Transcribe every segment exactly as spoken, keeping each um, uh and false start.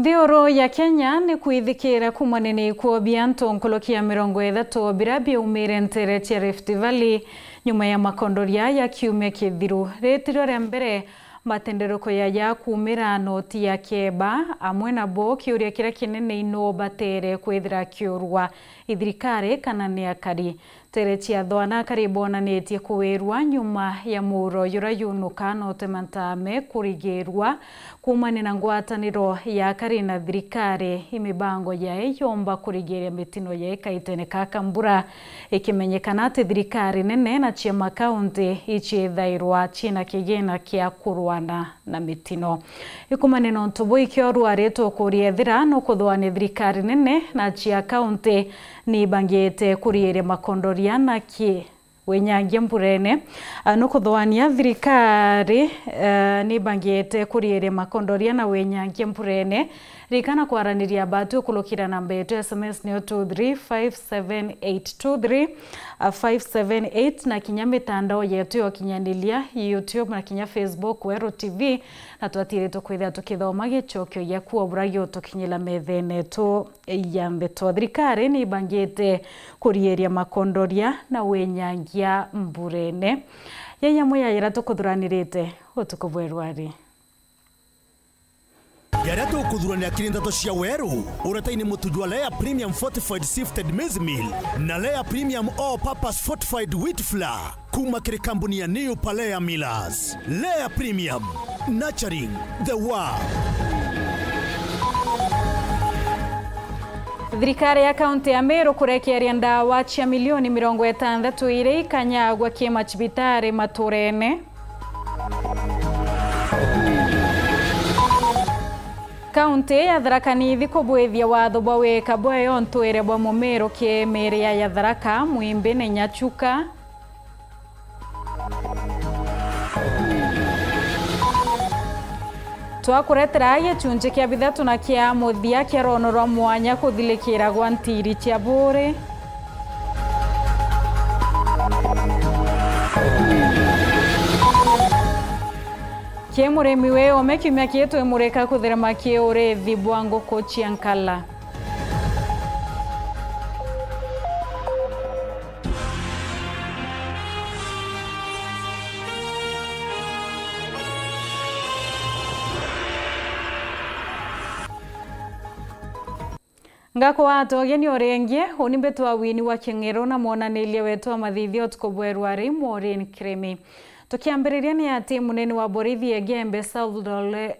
Nthiguru ya Kenya ni kwithikira kuumania na ikuu bia antu nkuruki ya mirongo ithatu biria biaumire nteere cia Rift Valley nyuma ya makondoria ya kiumia kithiru. Ritirio ria mbere matenderuko yaya kuumira noti ya keba, amwe nabo kiuria kiria kinene ino batere kwithira kiurwa i thirikari kana ni akari. Nteere cia Thwana akari bonanitie kuwirwa nyuma ya muuro jura yunuka na utema ntaame kurigirwa kuumania na ngwataniro ya akari na thirikari. I mibango yae yomba kurigiria mitino ya ikaitene kaka mbura ikimenyekana ati thirikari nene na cia makaunti iciithairwa ciina kigina kia kurwana na mitino. Ikumania na untu buu, ikio rwari tukuria ethira nukuthwania thirikari nene na cia kaunti ni ibangite kuriiria makondoria na ki winyangia mburene. Ah, nukuthwania thirikari, eh, ni ibangite kuriiria makondoria na winyangia mburene. Ririkana kwaraniria batu ukurukira namba yetu ya S M S niyo two three five seven eight two three, ah, five seven eight, na kinya mitandao yetu ya ukinyaniria, YouTube na kinya Facebook, Weru T V, na twatiritwe kwithira tukithoma gicokio giaku o bura giutukinyira methene yetu ya ndeto. Thirikari ni ibangite kuriiria makondoria na winyangia mburene. Yai amwe ya jaria tukuthuranirite utuku bwa rwari. Jaria tukuthurania kiri ndeto cia Weru, uretaini mutu jwa Lea Premium Fortified Sifted Maize Meal na Lea Premium All Purpose Fortified Wheat Flour. Kuuma kiri kambuni ya New Palea Millers. Lea Premium, nurturing the world. Thirikari ya kaunti ya Meru kurekeeria ndawa cia milioni mirongo itantatu iria ikanyagwa ki macibitari maturene. Kaunti ya Tharaka Nithi kubwithia watho bwa wika bwayo ntwire bwa Mumiru ki miiri ya Tharaka, Mwimbi na Nyachuka. Twakuretera gicunji kia bithatu na kia muthia kia rono rwa mwanya kuthilikira gwa ntiri cia Buuri. Ki murimi wi ome kiumia kii twimurika kutherema ki urithi bwa nguku cia nkala. Ngakugwata ugeni o ringi, uni mbitwa Wini wa King'iro na mwonaniria wetu wa mathithio utuku bwa rwari, Maureen Kirimi. Tukiambiriria ni ati munene wa borithi Igembe South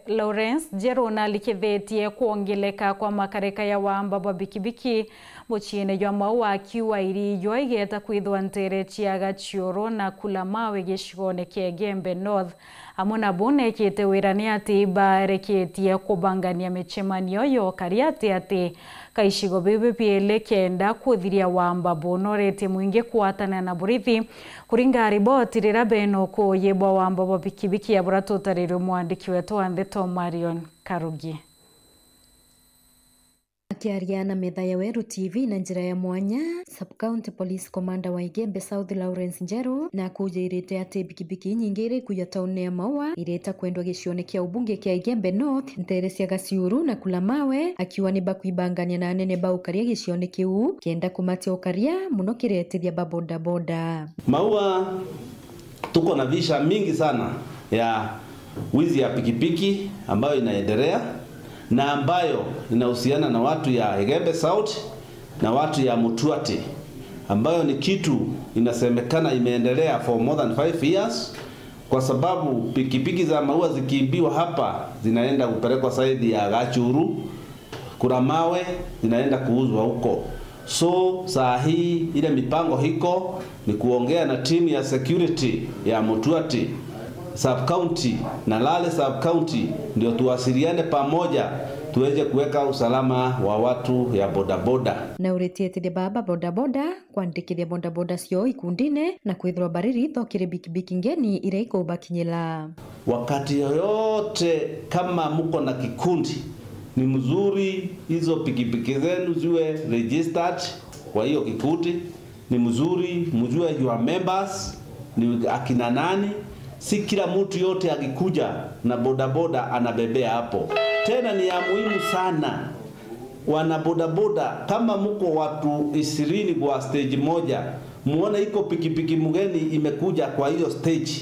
Lawrence Njeru nalikithitie kwongeleka kwa makarika ya wamba bwa bikibiki muciine jwa Maua akiuga iri ijwa igeta kwithwa nteere cia Gaciuru na Kulamawe gicigone kia Igembe North. Amwe na buu neekite wira ni ati ibareketie kubangania micemanio ya ukari ati ati ka icigo bibi biili kenda kuthiria wamba buu. Nooretie mwingi kugwatanira na borithi kuringa riboti riria beena ukuuji bwa wamba bwa bikibiki ya buria tutarirwe mwandiki wetu wa ndeto Marion Karugi. Akiaria na metha ya Weru T V na njira ya mwanya, Sub-County Police Commander wa Igembe South Lawrence Njeru nakuujirite ati bikibiki inyingi iri kuja tauni ya Maua ireta kwendwa gicione kia ubunge kia Igembe North, nteere cia Gaciuru na Kulamawe, akiuga ni bakwibangania na anene ba ukaria gicione kiu kenda kumatia ukaria muno kiretithia ba bodaboda. Maua tuko na visa mingi sana ya wizi ya pikipiki ambayo inaendelea na ambayo inahusiana na watu ya Igembe South na watu ya Mutuati, ambayo ni kitu inasemekana imeendelea for more than five years, kwa sababu pikipiki za Maua zikiibiwa hapa zinaenda kupelekwa side ya Gachuru, Kulamawe, zinaenda kuuzwa huko. So, saa hii ile mipango hiko ni kuongea na timu ya security ya Mutuati sub-county na Lale sub-county, ndio tuwasiliane pamoja tuweze kuweka usalama wa watu ya bodaboda. Na uritietithia baba bodaboda kwandikithia bodaboda ciao ikundine na kwithirwa bari ritho kiri bikibiki ngeni iria ikubakinyira. Wakati yoyote kama mko na kikundi, ni mzuri hizo pikipiki zenu ziwe registered kwa hiyo kikundi. Ni mzuri mjue your members ni akina nani, Si kila mtu yote akikuja na bodaboda anabebea hapo. Tena ni ya muhimu sana, wana bodaboda, kama mko watu ishirini kwa stage moja, muone iko pikipiki mgeni imekuja kwa hiyo stage,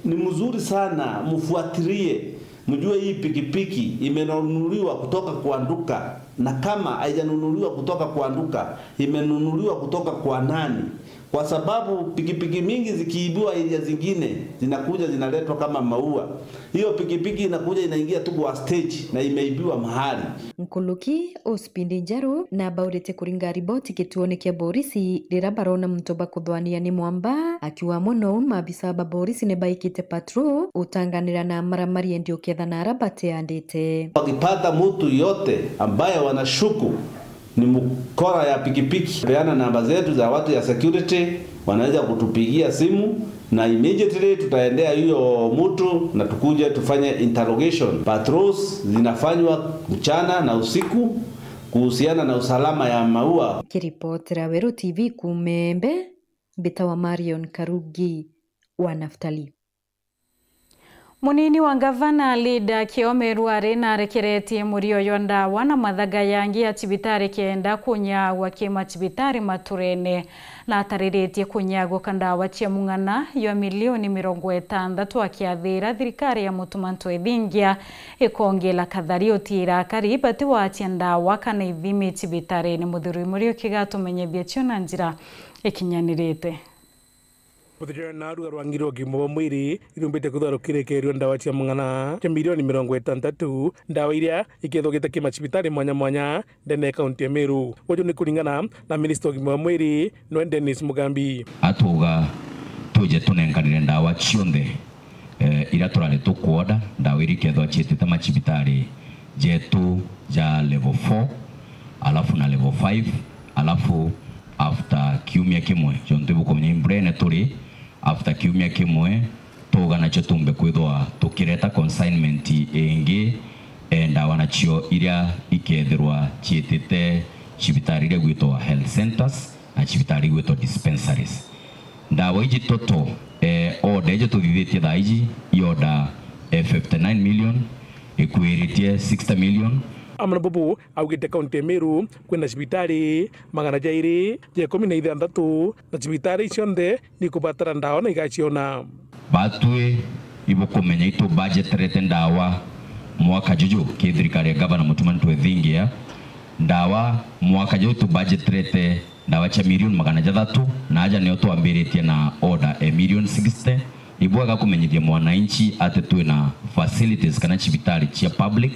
ni mzuri sana mfuatilie, mjue hii pikipiki imenunuliwa kutoka kwa duka, na kama haijanunuliwa kutoka kwa duka, imenunuliwa kutoka kwa nani? Kwa sababu pikipiki mingi zikiibiwa area zingine, zinakuja zinaletwa kama maua. Hiyo pikipiki inakuja inaingia tu kwa stage na imeibiwa mahali. Nkuluki Ospindi Njeru nabaurite kuringa riboti gituone kia borisi riria barona muntu bakuthwania ni mwamba, akiuga mono maabisa ba borisi ni baikite patrol utanganira na maramari endi ukethana ara bateandite. Wakipata mtu yote ambaye wanashuku ni mkora ya pikipiki, peana namba zetu za watu ya security, wanaweza kutupigia simu na immediately tutaendea hiyo mtu na tukuje tufanye interrogation. Patrols zinafanywa mchana na usiku kuhusiana na usalama ya maua. Kiripotera Weru T V kuuma Embe, mbitawa Marion Karugi wa Naftali. Munini wa ngavana Lida Kiomeru ari narekeretie murio jwa ndawa na mathaga yangi ya cibitari kenda kunyagwa ki macibitari maturene. Natariritie kunyagwa ka ndawa cia mung'ana jwa milioni mirongo itantatu akiathira thirikari ya Mutuma Ntwethingia ikongela kathari utiira akari bati wacia ndawa kana ithimi cibitarine. Muthuri Muriuki gatumenyethia cio na njira ikinyanirite. Muthenya na ruga rwa ngiri rwa kimo bwa mwiri irumbite kwithirwa rukirekerua ndawa cia mung'ana cia milioni mirongo itantatu, ndawa iria ikethogite ki macibitari mwanya mwanya ndene ya kaunti ya Meru. Uju ni kuringana na minista wa ugima wa mwiri, nwe Dennis Mugambi. Atuga tuje tunenkanire ndawa cionthe, eh, iria turari tukuoda, ndawa iria ikethwa ciitite macibitari jetu ja level four, alafu na level five, alafu after kiumia kimwe, jontu ibukumenya imburene turi, after kiumia kimwe, tuga nacio tumbe kwithwa tukireta consignment ingi, eh, ndawa nacio iria ikethirwa ciitite cibitari iria gwitwa health centers na cibitari gwitwa dispensaries. Ndawa iji total, eh, order iji tuthithitie thaa iji, i order, eh, fifty nine million, ikwiritie sixty million. Amwe na bubu augite kaunti ya Meru kwina cibitari magana jairi ja ikumi na ithanthatu, na cibitari cionthe ni ikubatara ndawa na igaciona. Batwi ibukumenya itu budgeterete ndawa mwaka juju ki thirikari ya Gavana Mutuma Ntwethingia. Ndawa mwaka juju tu budgeterete ndawa cia milioni magana jathatu, na aja nio twambiritie na order e milioni sixty. Ibwega kumenyithia mwananchi ati twina facilities kana cibitari cia public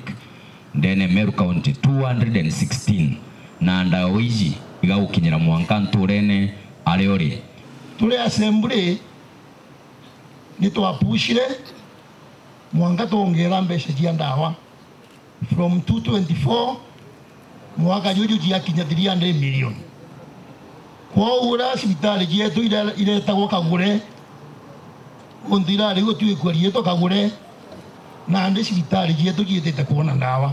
ndene Meru County two hundred and sixteen, na ndawa iji igagukinyira mwanka nturene aria uri. Turi assembly, ni twapushire mwanka twongera mbeca cia ndawa from two twenty-four mwaka juju ciakinya three hundred million. Kwou uria cibitari cietu ire-, iretagwo kagure, untu irari gutuikua riitwa kagure, nandi cibitari cietu ciitite kwona ndawa.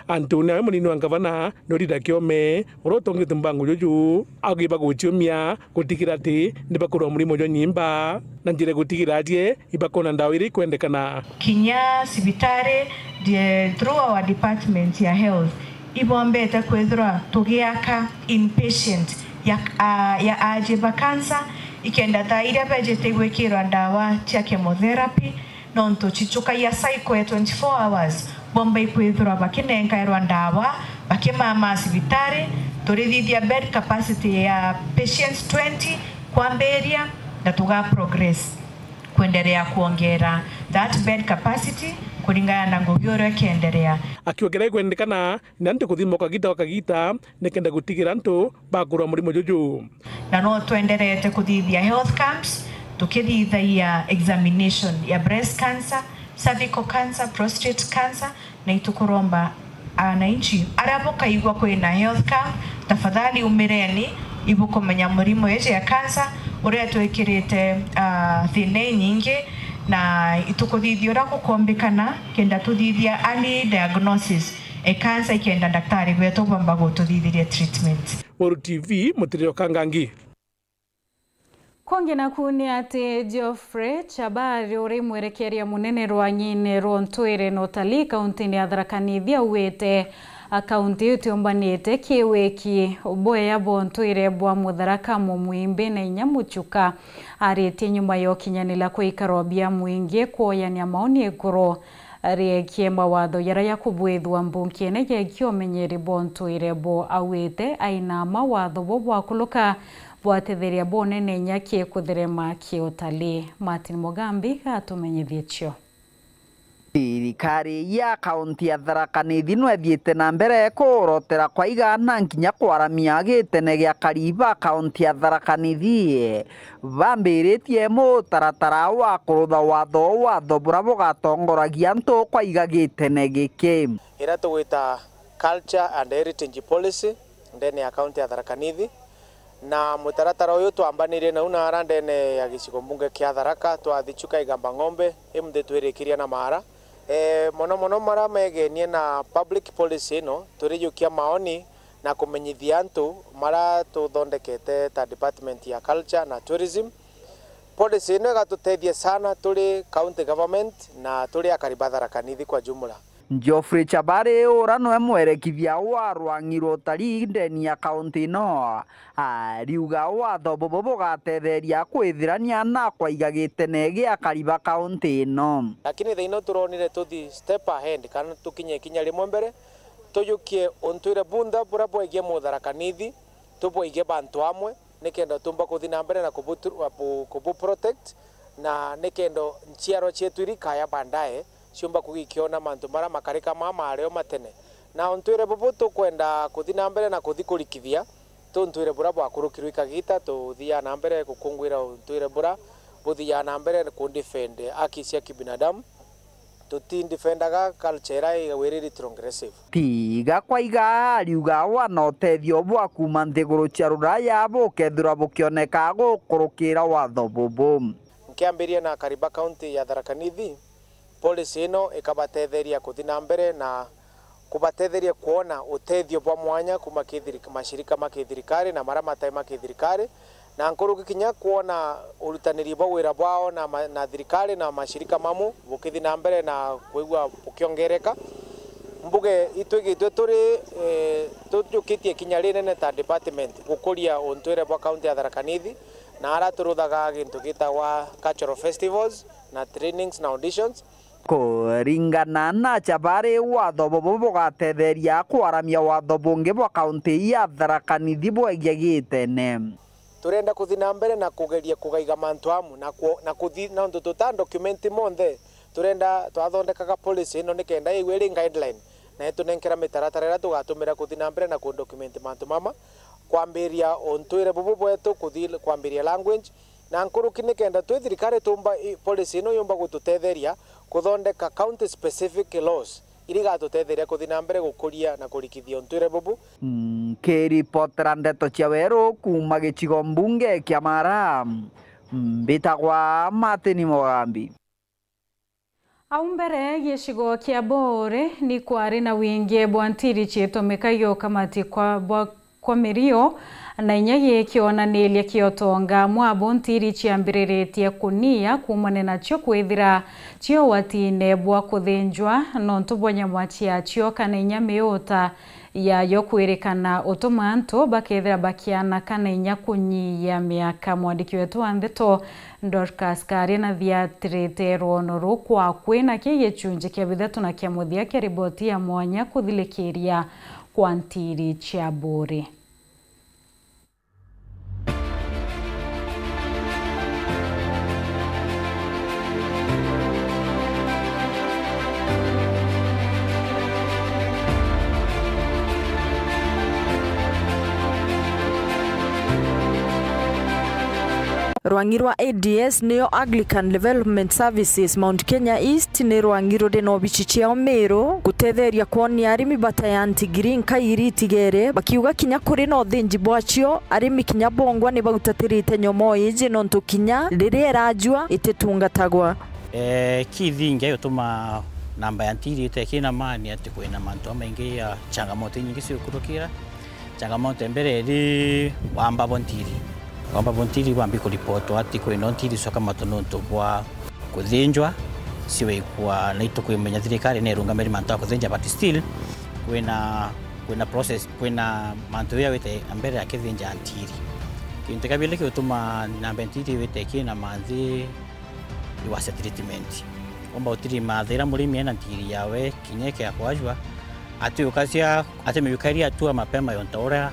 Antu nawe munini wa ngavana Norida Kiome, uria utongete mbango juju, agiba guciumia gutigira ati nibakurwa murimo jwa nyimba, na njira gutigira ati ibakona ndawa iria ikwendekana. Kinya cibitari, the, through our department ya health, ibombete kwithirwa tugiaka inpatient ya, a, ya aji ba cancer, ikenda ta iria bejete gwikirwa ndawa cia chemotherapy, nontu cichukagia cycle ya twenty-four hours, bomba ikwithirwa bakinenkairwa ndawa, bakimama cibitari, turithithia bed capacity ya patients twenty kwambiria, na tuga progress kwenderea kuongera that bed capacity kuringana na ngugi uria ikienderea. Akiongera ikwendekana ni antu kuthimwa kagita gwa kagita nikenda gutigira antu bakurwa murimo juju. Na no twenderete kuthithia health camps, tukithithagia examination ya breast cancer, cervical cancer, prostate cancer, na itukuromba ananchi aria bukaigua kwina health camp, tafadhali umireni, ibukumenya murimo iji ya cancer uria twikirite, ah, thina inyingi, na itukuthithia uria gukombikana kenda tuthithia early diagnosis e cancer ikenda daktari betu bomba gututhithiria treatment. Weru T V, Mutiriro Kangangi. Kungi naku ni ati Geoffrey Chabari, uri mwerekeria munene rwang'ine rwa untwire na utalii kauntini ya Tharaka Nithi, augite kaunti iu itiumbanite kiwiki bwea bwa untwire bwa Mutharaka, Mumwimbi na inya Muchuka. Aritie nyuma ya ukinyanira kwa ikaro bia mwingi kwoyania maoni iguru riegie mawatho jaria jakubwithua mbunge ene jegie umenyeri bwa untwire bo, augite aina mawatho bo bwakuluka bwatetheria bunene inya ki kutherema ki utalii. Martin Mugambi gatumenyithie cio. Thirikari ya kaunti ya Tharaka Nithi no ithiite na mbere kurotera kwaiga na nkinya kwaramia gitene gia akari ba kaunti ya Tharaka Nithi. Bambiritie mutaratara wa kurutha watho, watho buria bugatongoragia antu kwaiga gitene giki. Iria tugwita Culture and Heritage Policy ndene ya kaunti ya Tharaka Nithi, na mutaratara uyu twambanirie nau na ara ndene ya gicigo mbunge kia Tharaka, twathi Chuka Igamba Ng'ombe, imuthi twirikiria na mara. E, mono mono mara megenie na public policy ino, turijukia maoni na kumenyithia antu mara tuthondekete ta department ya culture na tourism. Policy ino igatutethia sana turi county government na turi akari ba Tharaka Nithi kwa jumla. Geoffrey Chabari, ura nwe mwerekithia wa rwang'i rwa utalii ndeni ya kaunti ino, ariuga watho bubu bugatetheria kwithirania na kwaiga gitene gia akari ba kaunti ino. Lakini thaino turonire tuthi step ahead, kana tukinye ikinya rimwe mbere, tujukie untwire bunthe buria bwegie Mutharaka Nithi, tubweige bantu amwe, nikenda tumba kuthi na mbere na kubu-, kubu protect, na nikenda nchiarwa cietu iria ikaya baadaye ciumba kugikiona mantu maria makarika maa mario matene. Na untwire bubu tukwenda kuthi na mbere na kuthi kurikithia, tuntwire buria bwakurukirwe ikagita, tuthiaa na mbere gukungwira untwire buria buthiaa na mbere ku defend haki cia kibinadamu. Tutindifendaga culture iria wiri transgressive. Tiga kwaiga, ariuga wana utethio bwa kuuma nthiguru cia Ruraya bukethirwa bukioneka gukurukira watho bubu. Nkiambiria na akari ba kaunti ya Tharaka Nithi, policy ino ikabatetheria kuthi na mbere na kubatetheria kwona utethio bwa mwanya kuuma ki thirika-, mashirika ma kithirikari na maria matai ma kithirikari, na nkuruki kinya kwona urutaniri bwa wira bwao na ma-, na thirikari na mashirika mamu bukithi na mbere na kwigua bukiongereka. Mbuge itwigitwe turi, eh, tujukitie kinya rinene ta department gukuria untwire bwa kaunti ya Tharaka Nithi, na ara turuthaga gintu gitagwa cultural festivals na trainings na auditions. Kuringana na Chabari, watho bubu bugatetheria kwaramia watho bungi bwa kaunti ya Tharaka Nithi bwegie gitene. Turenda kuthi na mbere na kugeria kugaiga mantu amu na ku-, na kuthi na untu tuta document monthe. Turenda twathondekaga policy ino nikenda igwe iri guideline na itunenkera mitaratara iria tugatumira kuthi na mbere na ku document mantu mama, kwambiria untwire bubu bwetu, kuthi kwambiria language, na nkuruki nikenda twi thirikari tumba i-, policy ino yumba gututetheria kuthondeka county specific laws iria igatutetheria kuthi na mbere gukuria na kurikithia untwire bubu. Nkiripotera ndeto cia weru kuuma gicigo mbunge kia Mara, mbitagwa Martin Mugambi. Au mbere, gicigo kia Bore ni kwari na wingi bwa ntiri ciitumikagia ukamati kwa, bwa, kwa mirio, na inya gikionaniria kia utonga. Amwe abo ntiri ciambiriritie kunia kuumania nacio kwithira cio watine bwa kuthinjwa nontu bwa nyama ciacio kana inya miuta yayo kwirikana utuma antu bakethira bakiana kana inya kunyia miaka. Mwandiki wetu wa ndeto Dorcas Karia nathiatirite rwono ruu kwa kwina ki gicunji kia bithatu na kia muthia kia riboti ya mwanya kuthilikiria kwa ntiri cia Buri. Rwang'i rwa A D S niyo Anglican Development Services Mount Kenya East ni rwang'i ruri na obici ciao Miru gutetheria kwonia arimi bata ya ntigiri nkairi itigere, bakiuga kinya kuri na uthinji bwacio, arimi kinya bongwa ni bautatirite nyomoo iji nontu kinya riria irajua ititungatagwa. Eh, key thing ya gutuma namba ya ntiri itekina mani ati kwina mantu jamaingi ya changamoto inyingi ciukurukira. Changamoto ya mbere iri wamba bwa ntiri. Wamba bo ntiri bambi kuripotwa ati kwina ntiri cioka matu nontu bwa kuthinjwa, ciwe ikua na itukwimenya thirikari ni irungamiri mantu a kuthinja, but still kwina, kwina process, kwina mantu ya wite mbere ya kithinja ntiri. Kintu kia bili kiutuma namba ntiri wite kina manthi iwacia treatment. Omba utiri mathira murimi ena ntiri yawe kinya kia kwajua, ati ukacia, ati miukairi atua mapema yonta uria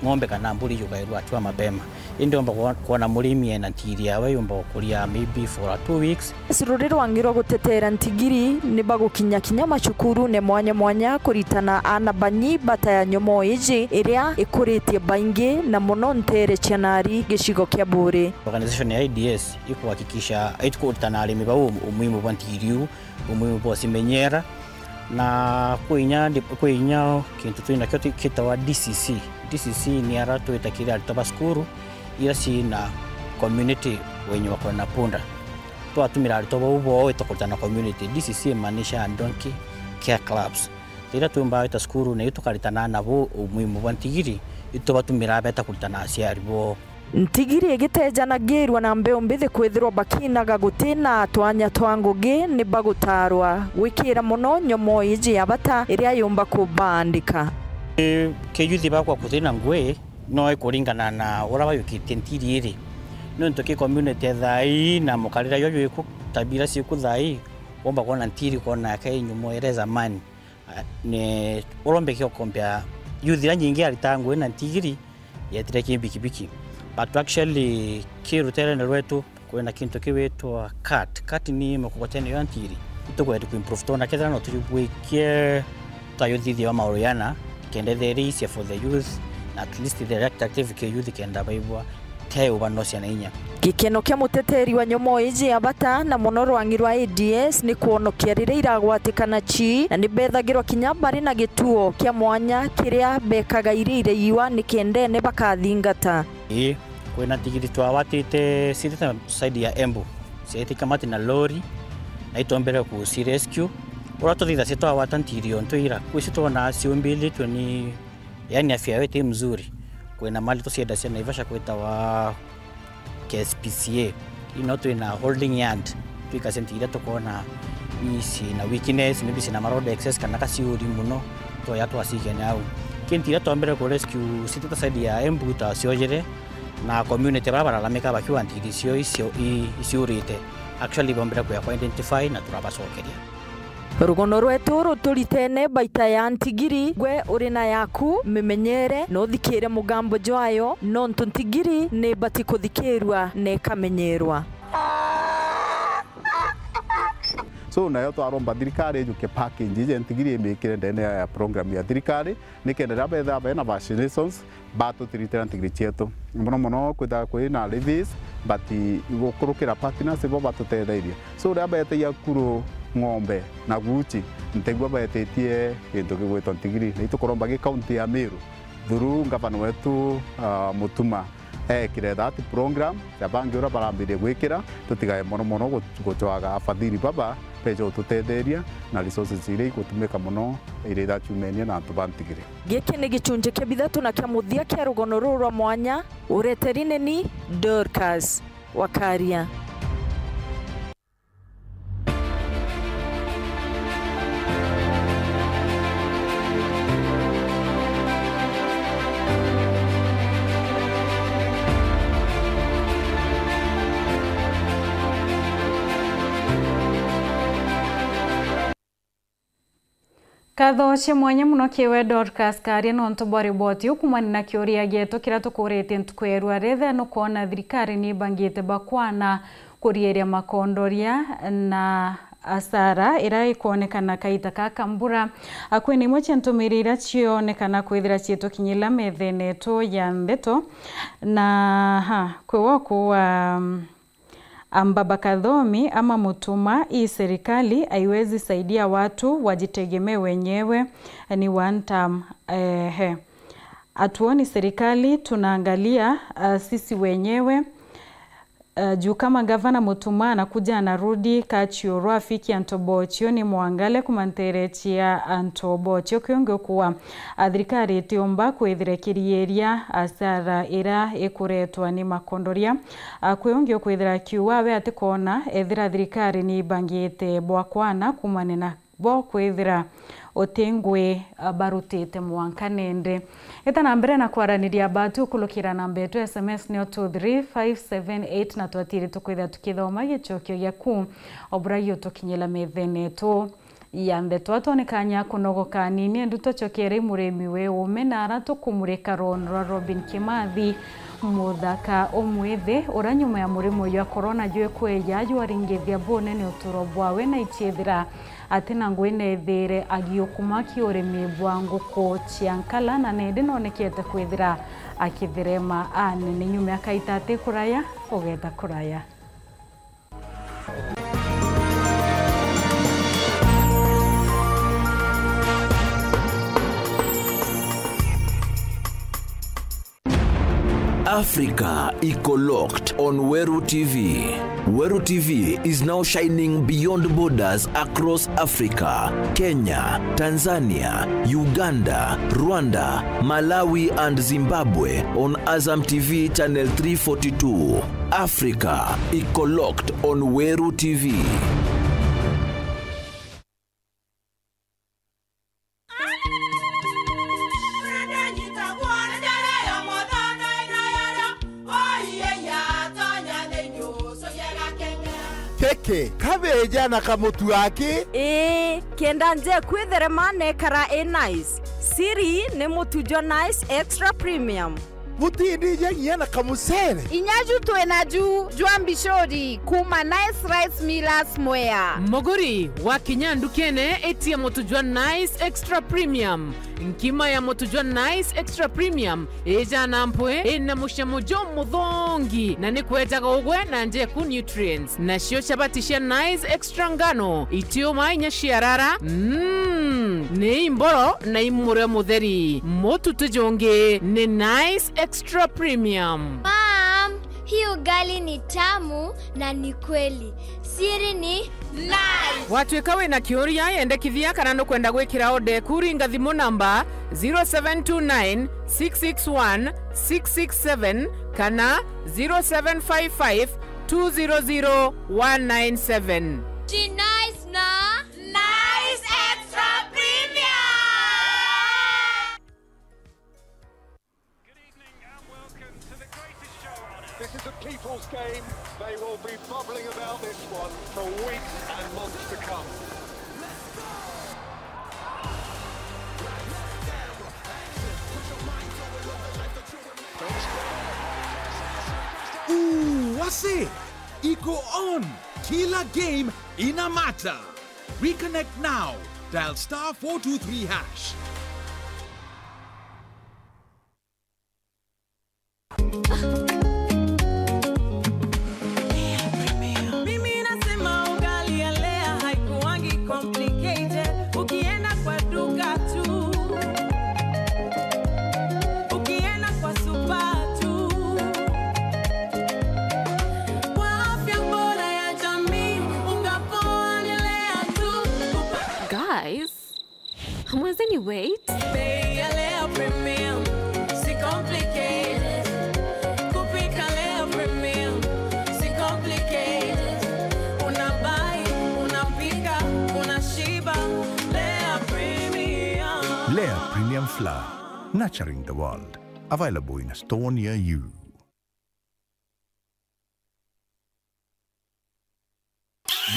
ng'ombe kana mburi yugairwa atua mapema. Indi omba kwa-, kwona murimi ena ntiri yawe yumba gukuria maybe for a two weeks. Ruri rwangi rwa gutetera ntigiri ni bagukinya kinya macukurune mwanya mwanya kuritana ana banyi bata ya nyomo iji iria ikuritie baingi na mono ntere cia nari gicigo kia Buri. Organization ya I D S ikuhakikisha, itukuritana arimi bau umuhimu bwa ntigiri u, umuhimu bwa cimenyera, na kwi inya, kwi inya kintu twinakio twi-, kitawa D C C. D C C ni ara twita kiri aritwa ba cukuru ira cina community wenye wako na punda. Twatumira aritwa bau boo itukuritana community. D C C imaanisha Donkey Care Clubs. Riria twimba wita cukuru na itukaritana nabo umuhimu bwa ntigiri, itubatumira beta kuritana aciari boo. Ntigiri igitejanagirwa na mbeu mbithi kwithirwa bakinaga gutina twanya twa ngugi ni bagutarwa gwikira mono nyomo iji ya bata iria yumba kubandika. Ki-, kiyuthi bakwa kuthina ngui no ikuringana na uria bayukitie ntiri iri. Nontu ki community ya thaa ii na mukarira jwa jwiku, tabia iria ciku thaa ii, womba kwona ntiri kwona yake i nyomo iria zamani. Ah, ni urombe kio kompea youth iria nyingi arita ngui na ntigiri yetire ki bikibiki. But actually, ki ruterene rwetu, kwina kintu kiwitwa cat. Cat ni mukokoteni ya ntiri. Itukwenda ku improve tona kethira no tuyubwikie tayuthithia wa mauru yana, kenda theri cia for the youth, na at least the act active ke youth kenda baibwa te ubanocia na inya. Gikeno kia muteteri wa nyomo iji ya bata na mono rwangi rwa A D S ni kwonokia riria iragwatikana ci, na ni bethagirwa kinya bari na gituo kia mwanya kiria bekaga iria iraiwa ni kendene bakathingata. Ii, kwina ntigiri twawatite citite side ya Embu, ciaite kamati na lori, na itombere ku sea rescue. Uria tuthithacia twawata ntigiri ontu ira, kwisi twona ciumbilitwe ni, yani afya yawe ti mzuri. Kwina mali tuciendacia Naivasha kwitawa K S P C A. Ino twina holding yard, twikacia ntigiri iria tukwona isi na weakness, maybe cina maroad excess kana kaciuri muno, twoya twacikene au. Ki ntigiri iria twombere ku rescue citite side ya Embu ta ciojere, na community bara baralamika bakiwa ntigiri cio icio i-, iciurite. Actually bombere kuya ku identify na turabacokeria. Rugono rwetu ruturitene baita ya ntigiri, gwe uri na yaku mimenyere na uthikire mugambo jwayo, nontu ntigiri ni ibati kuthikirwa na ikamenyerwa. So nayo twaromba thirikari ijuke package ije ntigiri imikire ndene ya program ya thirikari, nikenda riria betha bena vaccinations, batutiritira ntigiri cietu. Mono mono kwithaga kwina levies, but gukurukira partners ibo batutethairie. So, riria beteia kuru ng'ombe na guchi, ntigua betitie gintu gigwitwa ntigiri. Na itukuromba gi kaunti ya Meru, through ngavana wetu, ah, Mutuma, ekire that program, ya bangi uria barambirie gwikira, tutigae mono mono gu-, gucwaga afadhili baba, beje gututetheria na resources iria igutumika mono iria iraciumenia na antu ba ntigiri. Giki ni gicunji kia bithatu na kia muthia kia rugono ruru rwa mwanya, ureteri ni ni Dorcas Wakaria. Nkatho cia mwanya mono kiwe Dorcas Karia nontu bwa riboti iu kumania na kiuria gietu kiria tukuritie ntuku ya irua rithe nukwona thirikari ni ibangite bakwana kurieria makondoria na asara iria ikwonekana kaita ka kambura. Kwina imwe cia ntumiri iria cionekana kwithira ciitukinyila methene yetu ya ndeto na ha kwi woku wa Ambaba Kathomi ama Mutuma, hii serikali haiwezi saidia watu wajitegemee wenyewe, ni one term. Ehe. Hatuoni serikali, tunaangalia, ah, sisi wenyewe. eh, juu ka magavana Mutuma na kuja na Rudi Kachiuru afikia antu bochio ni mwangale kumanteretia antu bochio kiungi ukuwa. A thirikari itiumba kwithira ikiriiria asara ira ikuretwa ni makondoria. A kwi ungi ukwithira akiuga we atikoona ethira thirikari ni ibangite bwa kwana kumania na bo kwithira uti ngui, a, barutite mwanka nindi. Ita na mbere na kwaraniria batu ukulukira namba yetu S M S nio two three five seven eight, na twatiri tukwithira tukithoma gicokio giaku o bura giutukinyira methene yetu ya ndeto. Atwone kanya kunogoka anini, endu tucokere murimi we ume na ara tukumurika rwono rwa Robin Kimathi, muthaka umwithi, ura nyuma ya murimo jwa corona jwikweja jwaringithia bunene uturo bwawe na ichiethira ati na ngui neethire agiukuma kiurimi bwa nguku cia nkala, na nendi nonekete kwithira akithirema anene nyuma ya kaita ati kuraya ugeta kuraya. Africa iko locked on Weru T V. Weru T V is now shining beyond borders across Africa. Kenya, Tanzania, Uganda, Rwanda, Malawi and Zimbabwe on Azam T V channel three forty-two. Africa iko locked on Weru T V. Teke, kabeja na kamutu aki? Ii, kenda nje kwitherema nekara i nice. Siri ni mutu jwa Nice Extra Premium. Butindija nginya na kamucere. Inya ju twi naju jwa mbicuri kuuma Nice Rice Millers Mwea. Muguri, wakinya ndukene, itia mutu jwa Nice Extra Premium. Nkima ya mutu jwa Nice Extra Premium ijana mpwi, ina mucamo jumuthongi, na ni kwejaga ugwe na njeku nutrients. Nacio chabati cia Nice Extra ngano, itiuma inya ciarara, mm, ni imboro na imurio mutheri. Mutu ti jungi, ni Nice Extra Premium. Mom, hii ugali ni tamu na ni kweli. Siri ni Nice. Watwika wina kiuria, yendekithia kana nukwenda gwikira order eku, ringa thimu namba zero seven two nine six six one six six seven kana zero seven five five two zero zero one nine seven. Ji Nice na Nice Extra Premium. Good evening and welcome to the greatest show on earth. This is a people's game. They will be bubbling about this one for weeks and months to come. Ooh, wase! Iko on! Kila game ina matter! Reconnect now. Dial star four two three hash. Mimi nasema ugali ya Lea haikuwangi complicated. Ukienda kwa duka tu, ukienda kwa supa tu, kwa afya bora ya jamii, unga poa ni Lea tu. Guys, hamwezeni wait? Bei ya Lea Premium, si complicated. Kupika Lea Premium, si complicated. Unabai, unapika, unashiba. Lea Premium. Lea Premium Flour, nurturing the world. Available in a store near you.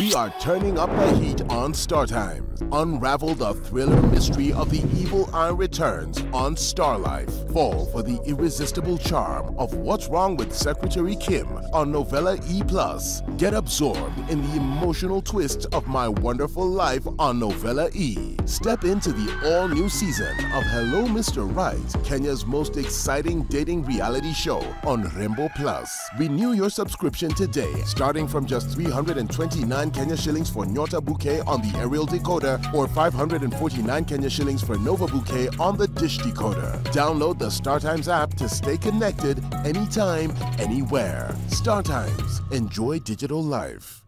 We are turning up the heat on Star Times. Unravel the thriller mystery of the evil eye returns on Star Life. Fall for the irresistible charm of What's Wrong with Secretary Kim on Novella E plus. Get absorbed in the emotional twists of My Wonderful Life on Novella E. Step into the all-new season of Hello Mister Right, Kenya's most exciting dating reality show on Rembo Plus. Renew your subscription today, starting from just three hundred and twenty-nine Kenya shillings for Nyota Bouquet on the aerial decoder or five hundred and forty-nine Kenya shillings for Nova Bouquet on the dish decoder. Download the StarTimes app to stay connected anytime, anywhere. StarTimes. Enjoy digital life.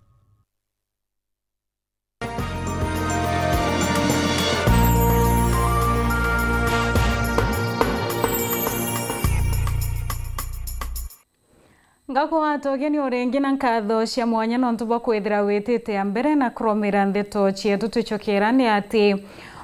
Ngakugwata ugeni o ringi na nkatho cia mwanya nontu bwa kwithira witite a mbere na kuromera ndeto cietu. Twicokera ni ati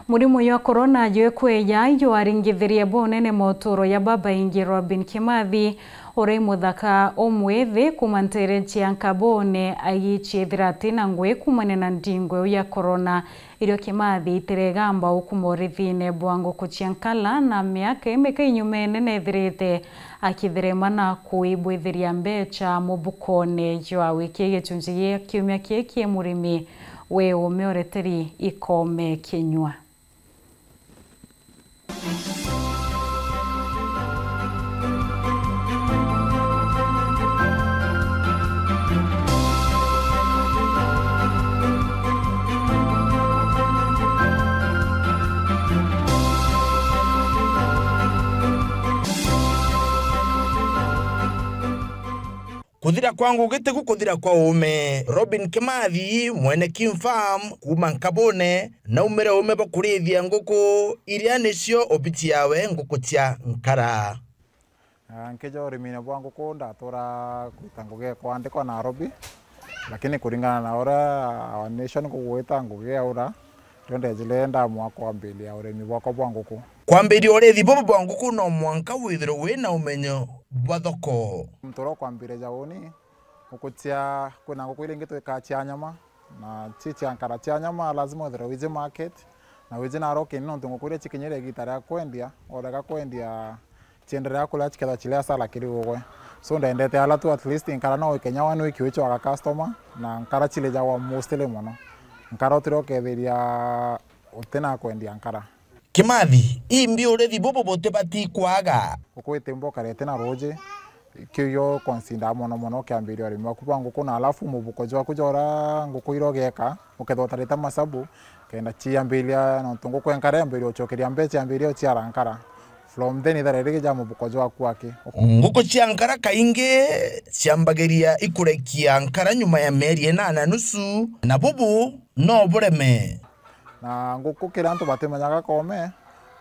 murimu jwa korona jwikweja jwaringithirie bunene moturo ya babaingi. Robin Kimathi, uria muthaka umwithi kuma ntere cia Nkabone, agiciithira ati na ngui kumania na ndingu iu ya korona. Irio Kimathi itiregamba ukuma urithine bwa nguku cia nkara, na miaka imika inyumene nethirite akitherema na kuibwithiria mbecha mubukone jwa wiki. Gicunji gia kiumia kiki murimi wi ume ureteri ikome kinyua. Kuthira kwa ngugi tiku kuthira kwa uume. Robin Kimathi, mwene Kim Farm kuuma Nkabune, naumire uume bwa kurithia nguku iria nicio obici yawe nguku cia nkara. Ah, nkija urimine bwa nguku, ndatura kwita ngugi ya kwandikwa Nairobi, lakini kuringana na uria our nation kugwita ngugi yaura, rio ndejire ndamua kwambiria urimi bwakwa bwa nguku. Kwambiria urithi bubu bwa nguku no mwanka withirwe wina umenyo bwa thoko. Muntu uria ukwambiria ja uni, nguku cia, kwina nguku iria ingi twikaa cia nyama, na ci cia nkara. Cia nyama lazima withirwe wiji market, na wiji na rokini, nontu nguku iria cikinyire igiita ria kwendia, urega kwendia cienderea kuria, cikethirwa ciria sala kiri ugwe. So ndendete ala tu, at least nkara no ikenya one week wichwaga customer, na nkara cirijagwa mostly mono. Nkara utiria ukethiria utina kwendia nkara. Kimathi, imbi urithi bubu butibati kwaga. Nguku iti mbokarete na ruuji, kiu gio consider mono mono ukiambiria urimi waku bwa nguku, na alafu mubuko jwaku jwa uria nguku iria ugeeka, ukethirwa utarite masabu, kenda ciambiria, nontu nguku ya nkara yambiria ucokeria mbecha, yambiria uciara nkara. From then ithare rigi ja mubuko jwaku aki. Nguku cia nkara kaingi ciambagiria ikurekia nkara nyuma ya mieri ina na nusu, na bubu no bureme. Na nguku kiri antu batimenyaga kome,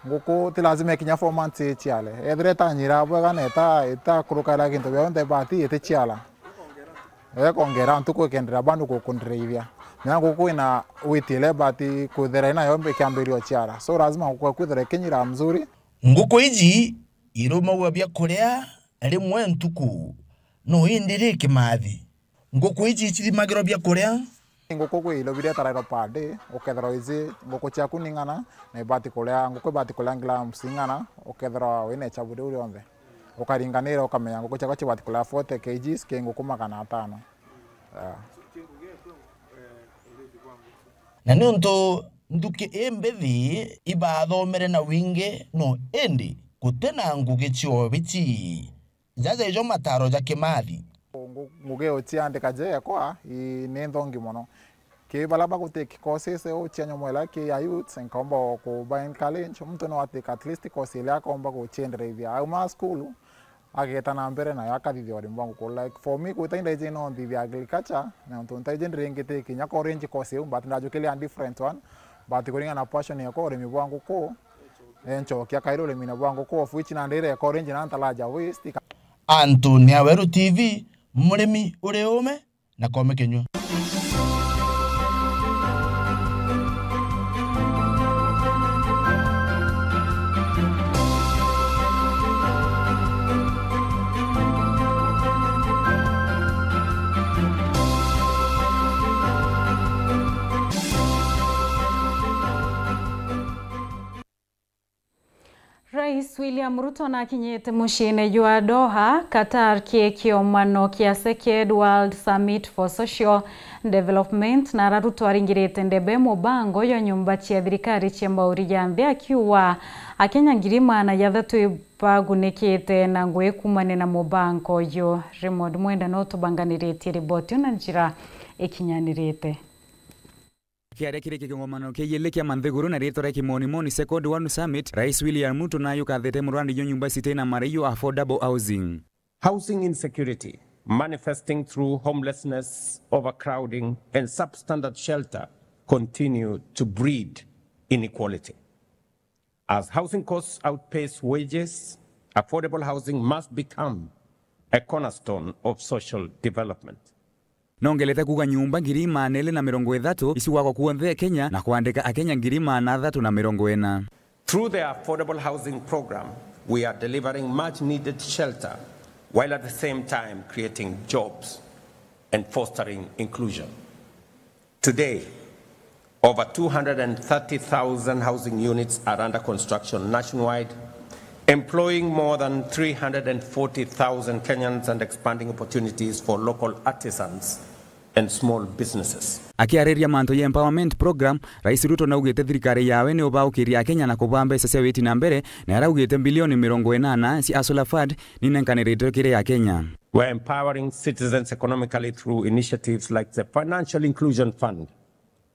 nguku ti lazima ikinya four months iciare. Ethira itanyira bwega na ita-, itakurukaira gintu gionthe, but iticiara. Ekongera ntuku ikenderea bandu gukundirithia. Menya nguku ina weight ile, but kwithira inayo ikiambiria uciara. So lazima nguku eku ithire ikinyira mzuri. Nguku iji irumagua biakuria rimwe ntuku, no indi ri Kimathi? Nguku iji icithimagirwa biakuria? Nguku kwi ilo biria itarairwa per day, ukethirwa iji nguku ciaku ni ng'ana, na ibati kuria, nguku ibati kuria grams ing'ana, ukethirwa wina ichabu riu rionthe. Ukaringanira ukamenya nguku ciakwa cibati kuria forty kilograms ki nguku magana atano. Yeah. Na niuntu nthuki imbithi ibathomere na wingi, no indi guti na ngugi cia ubici. Jaja ijo mataro ja Kimathi. Ngu-, ngugi uciandika je yakwa, i, ni nthongi mono. Ki baria bagutake courses u cia nyomwela ki ya youths, nkaomba ku ba encourage, muntu no atake at least course iria akomba gucienderethia. Auma cukuru, ageta na mbere nayo akathithia urimi bwa nguku. Like for me, gwita indaiji no nthithia agriculture, na nontu ntaiji ndiringite kinya college course iu, but ndajukiria a different one, but kuringana na passion yakwa urimi bwa nguku, enchokia kairi urimine bwa nguku, of which nandi ire college na ntaraja waste. Anthony Aweru T V, murimi uri ume na kome kinyua. Rais William Ruto nakinyite muciine jwa Doha, Qatar, ki kiomano kia Second World Summit for Social Development, na ara Ruto aringirite ndebe mubango jwa nyumba cia thirikari cia mauri ja nthi, akiuga Akenya ngiri magana jathatu ibagunikite na ngui kumania na mubango uyu. Raymond Mwenda no tubanganiritie riboti iu na njira ikinyanirite. Kiaria kiri kigongomano kia yeli kia Manthiguru na ritwa ria Kimonimoni Second One Summit, Rais William Ruto nayo kathete murandi jwa nyumba citei na maraiyo, affordable housing. Housing insecurity, manifesting through homelessness, overcrowding, and substandard shelter, continue to breed inequality. As housing costs outpace wages, affordable housing must become a cornerstone of social development. Nongelete kuuga nyumba ngiri maana eri na mirongo ithatu icigwakwa kuonthe Kenya na kwandika Akenya ngiri maana athatu na mirongo ina. Through the affordable housing program, we are delivering much needed shelter while at the same time creating jobs and fostering inclusion. Today, over two hundred and thirty thousand housing units are under construction nationwide, employing more than three hundred and forty thousand Kenyans and expanding opportunities for local artisans and small businesses. Akiariria mantu ya empowerment program, Rais Ruto naugite thirikari yawe ni ubaukirie Akenya na kubaa mbeca cia witi na mbere, na araugite bilioni mirongo inana cia Hustler Fund ninenkanirite kiri Akenya. We're empowering citizens economically through initiatives like the Financial Inclusion Fund,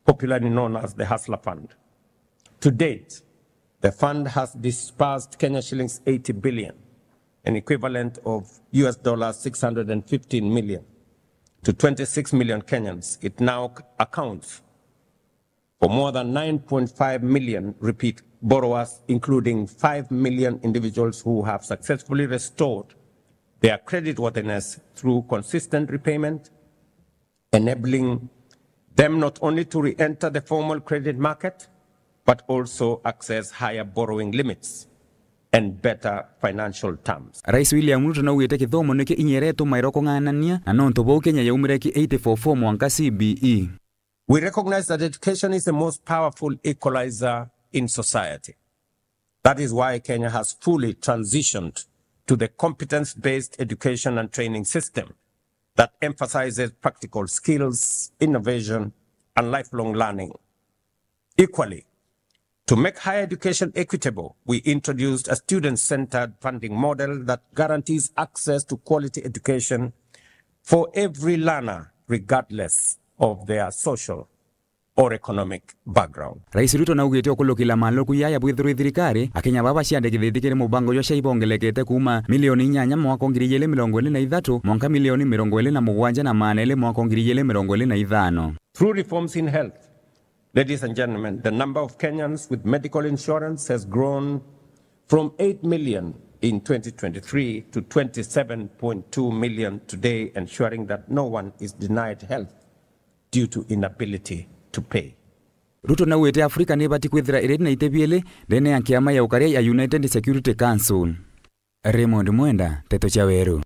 popularly known as the Hustler Fund. To date, the fund has disbursed Kenya shillings eighty billion, an equivalent of U S dollars six hundred and fifteen million, to twenty-six million Kenyans. It now accounts for more than nine point five million repeat borrowers, including five million individuals who have successfully restored their creditworthiness through consistent repayment, enabling them not only to re-enter the formal credit market, but also access higher borrowing limits and better financial terms. Rais William Ruto naugite kithomo nikio inya iria itumairwa kung'anania, na nontu buu Kenya yaumire ki eight four four mwanka C B E. We recognize that education is the most powerful equalizer in society. That is why Kenya has fully transitioned to the competence-based education and training system that emphasizes practical skills, innovation, and lifelong learning. Equally, to make higher education equitable, we introduced a student-centered funding model that guarantees access to quality education for every learner, regardless of their social or economic background. Rais Ruto naugite ukulukila maluku yaya bwithirwe thirikari, Akenya baba baciandikithitie kiri mubango jwa cia ibongelekete kuuma milioni inyanya mwaka wa ngiri igiri mirongo iri na ithatu mwanka milioni mirongo iri na mugwanja na maana eri mwaka wa ngiri igiri mirongo iri na ithano. Through reforms in health, ladies and gentlemen, the number of Kenyans with medical insurance has grown from eight million in twenty twenty-three to twenty-seven point two million today, ensuring that no one is denied health due to inability to pay. Ruto naugite Afrika nibati kwithira iri na iti biiri ndene ya kiama ya ukaria ya United Security Council. Raymond Mwenda, Nteto cia Weru.